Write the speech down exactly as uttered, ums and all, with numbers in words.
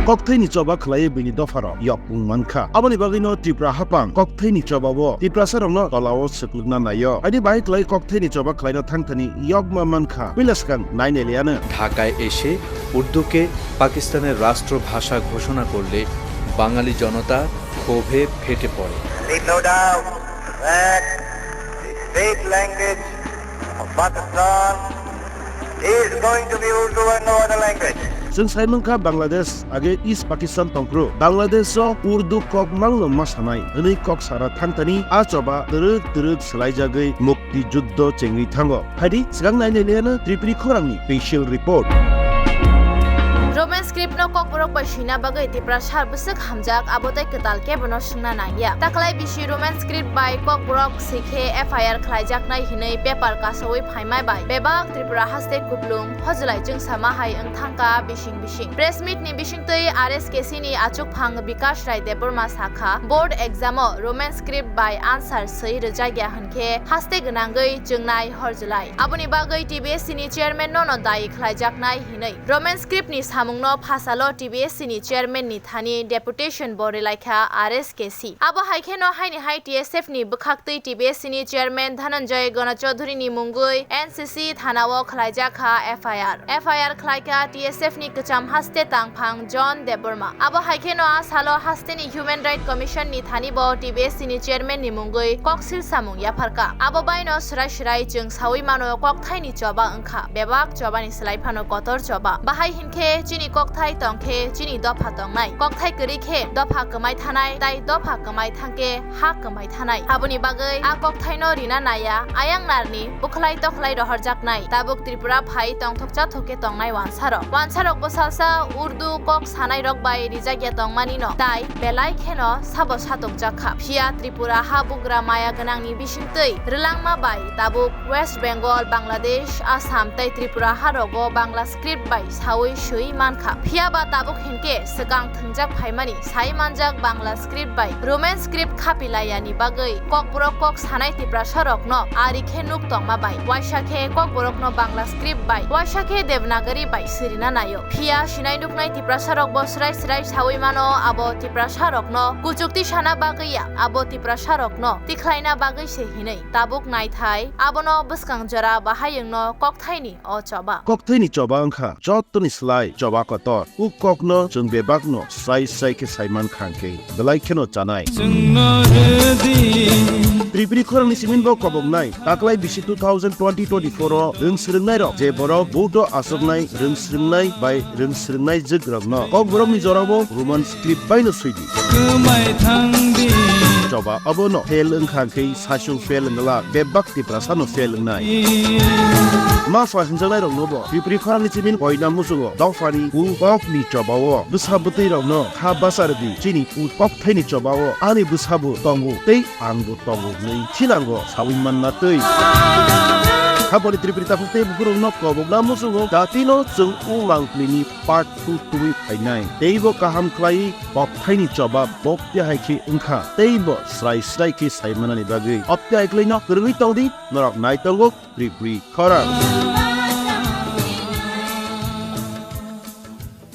Kokthaini choba khlaiwi bini dopharok yokpung mankha. Aboni bagwino Tripura haphang kokthaini chobao Tiprasarokno tolao swklwkna naio. Haini bahai khlai kokthaini choba khlaina thangthani yokma mankha. Puila swkang nainai liano. ঢাকায় এসে উর্দুকে পাকিস্তানের রাষ্ট্রভাষা ঘোষণা করলে বাঙালি জনতা ক্ষোভে ফেটে পড়ে। Leave no doubt that the state language of Pakistan is going to be Urdu and no other language. Chwng sai mankha Bangladesh age East Pakistan tongphuru Bangladesh o Urdu kok mangno ma sanai hwnwi kok sara thangthani a choba twrwk twrwk swlaijagwi mukti juddho chengwi thango. Phaidi, swkang nainai liano Tripuri khorangni special report. Roman script no kokborok bai swina bagwi Tiprasa bwswk hamjak, abo tei kwtal kebono swngna nangya. Taklai bisi Roman script bai kokborok swikhe F I R khlaijaknai hinwi paper kasawi phaimai bai bebak Tripura haste kuplung hojlai chwngsama hai wngthangkha bising bising. Press meet ni bisingtwi R S K C ni achukphang Bikash Rai Debbarma sakha, board exam o Roman script bai answer swi rwjakya hwnkhe haste gwnangwi chwngnai horjlai. Aboni bagwi T B S C ni chairman no no dai khlaijaknai hinwi Roman script ni samung no phasalo T B S C ni chairman ni thani deputation bo rwlaikha R S K C. Abo hai kheno haini hai T S F ni bwkhaktwi T B S C ni chairman Dhananjay Gana Chaudhary ni mungwi N C C thana o khlaijakha F I R. F I R khlaikha T S F ni kwcham haste tangphang John Debbarma. Abo hai kheno a salo haste ni Human Right Commission ni thani bo T B S C ni chairman ni mungwi koksil samung yapharkha. Abo baino swrai swrai chwng sawi mano kokthaini choba wngkha, bebak chobani swlai phano kotor choba. Bahai hinkhe chini kokthai tongkhe chini dopha tongnai. Kokthai kwrwi khe dopha kwmai thanai, tai dopha kwmai thangkhe ha kwmai thanai. Aboni bagwi a kokthaino rina naya, ayang narni bwkhlai tokhlai rohorjaknai. Tabuk Tripura phai tongthokcha thokhe tongnai wansarok. Wansarok bwsalsa Urdu kok sanairok bai rijakya tongmanino, tai belai kheno sabo satokjakha. Phiya Tripura habugra maya gwnangni bisingtwi rwlangma bai tabuk West Bengal, Bangladesh, Assam tei Tripura harogo Bangla script bai sawi swi mankha. Phiya ba tabuk hinkhe swkang thwngjak phaimani sai manjak Bangla script bai Roman script khapi laiyani bagwi kokborok kok sanai Tiprasarokno ari khe nuk tongma bai. Waisa khe kokborokno Bangla script bai, waisa khe Devanagari bai sirina naio. Phiya sinai nuknai Tiprasarok bo swrai swrai sawi mano, abo Tiprasarokno kuchukti sana bagwi ya, abo Tiprasarokno tikhlaina bagwi se hinwi. Tabuk naithai, abono bwskang jora bahai wngno kokthaini o choba. Kokthaini choba wngkha jottoni slai choba kotor. O kokno chwng bebakno srai srai khe saiman kha hwnkhe belai kheno chanai. Chwngno rwdi. Tripuri khorangni simin bo koboknai taklai bisi two thousand twenty twenty-four o rwng swrwngnairok je borok vote o aswknai rwng swrwngnai bai rwng swrwngnai jwkrokno kokborokni jorao Roman script baino swidi. Kwmai thangdi. Choba abono fail wngkha hwnkhe saichung fail wngla bebak Tiprasano fail wngnai. Ma soi hwnjaknairokno bo Tripuri khorangni chimin koina muchungo dophani u kokni chobao bwsa bwtwirokno kha basa rwdi, chini u kokthaini chobao ani bwsabo tongo tei angbo tongo hwnwi thinango sawi manna twi. Haboni Tripuri takhuk tei bukhurokno kobokna muchungo datino chwng u mangpilini part two tubui phainai. Teibo kaham khlai kokthaini choba bokti hai khe wngkha. Teibo srai srai khe sai manani bagwi opti hai khlaino kwrwngwi tongdi norok naitongo Tripuri khorang.